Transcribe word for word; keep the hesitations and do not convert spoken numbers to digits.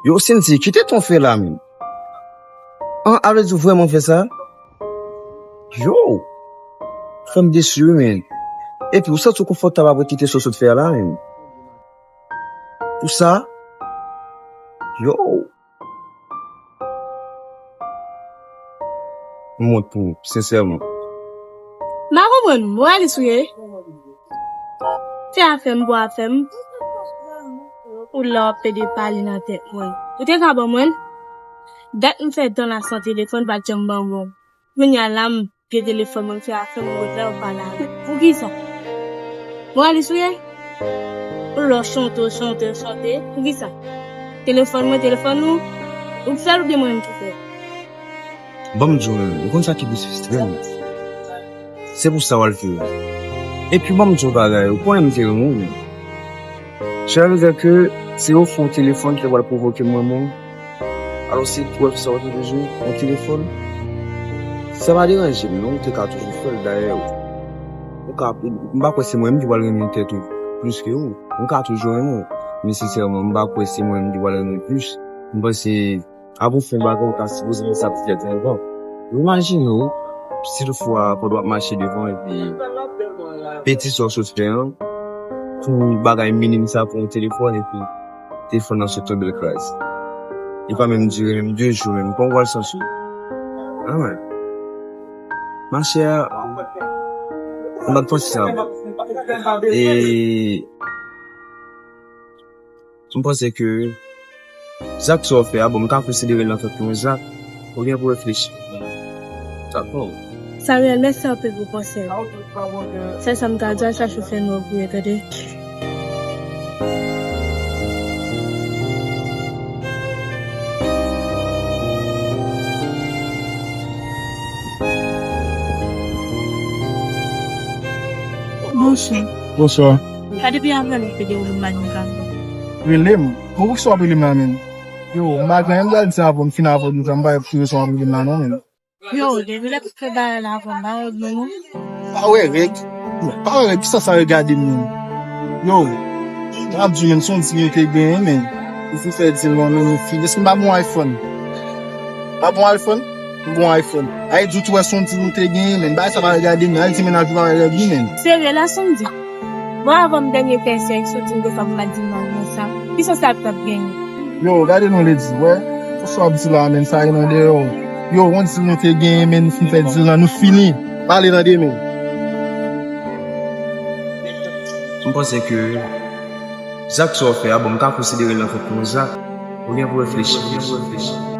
Yo, Cindy, kite ton frè la, menm. An, a vle di w vrèman fè sa? Yo! Fè m desi, wi, men. Epi, ou santi w konfòtab apre kite sa w sot fè a la, menm? Pou sa? Yo! M wont pou ou, sensèman. M pa konprann, moralis ou ye? Fè afè m pou afè m. Ou la w ap pede pale nan tèt mwen. Ou te ka ban mwen l? Dat m fè tan la san telefòn, pa t janm ban mwen. Kounye a la, m pran telefòn mwen, m fè afè m, m ret la, w pale avè m. Poukisa? Moralis ou ye? Ou la w chante, w chante, w chante. Poukisa? Telefòn mwen, telefòn ou? Ou k fè l oubyen mwen menm ki fè l? Ban m di w menm, ou konn sa ki plis fristre m? Se pou sa w al fè yo. Epi ban m di w bagay, ou konnen m te renmen w, men. Cela veut dire que se ofè w telefòn ki ta pral pwovoke m renmen w? Alò se prèv sa w te bezwen, yon telefòn? Sa pa deranje m, non, ou te ka toujou fè l, dayè. Ou ka, m pa kwè se mwen menm ki pral renmen tèt ou plis ke ou. M ka toujou renmen w, men sensèman, m pa kwè se mwen menm ki pral renmen w plis. M panse Apre w fè yon bagay, ou ta sipoze fè sa pou tèt ou anvan. Imajine w, si toutfwa pandan w ap mache devan epi peti sa w sot fè an, pou bagay minim sa, pou yon telefòn, epi telefòn nan sot tonbe l kraze. Li pa menm dire menm de jou menm. Kòman w pral santi w? Ah ouais. Machè, m pa t panse sa. E M panse ke zak sa w fè a, bon, m ka konsidere l antanke yon zak, oubyen pou reflechi. Dakò. Samuel, mèsi anpil pou konsèy ou. Sèl sa m ka di w, al chache w fè nou ogriye, tande? Bonswa. Bonswa. Sa depi avan lè w pede rele m la, nou ka. Rele m? Bon, poukisa w ap rele m la menm? Yo, m pa gen anyen m pral di avan m fin avè w, m pa wè pou ki rezon w ap rele m la non menm. Yo, depi lè pou fè bagay la avan m pa wè w non. Pa wè règ? Pa wè règ, kisa sa regade m menm? Yo, m ap di w menm, se yon di nou te genyen menm. Ou fin fè di l non, nou fini. Èske m pa bon iPhone? Pa bon iPhone? M bon iPhone. Ay di w tou wè se yon di nou te genyen menm. Bagay sa pa regade m non. Al di mennaj ou pa wè règ li menm. Serye la, se yon di. Bon, avan m dènye fè sèks, ou di m de fwa pou m pa di non nan sa. Ki sans sa ap t ap genyen? Yo, gade non Lady, wè. Fò sa w ap di la, menm sa e nan dèyè w. Yo, yon di nou te genyen, menm nou fin fè di l lan, nou fini. Pale nan demen. M panse ke zak sa w fè a, bon, m ka konsidere l antanke yon zak, oubyen pou reflechi.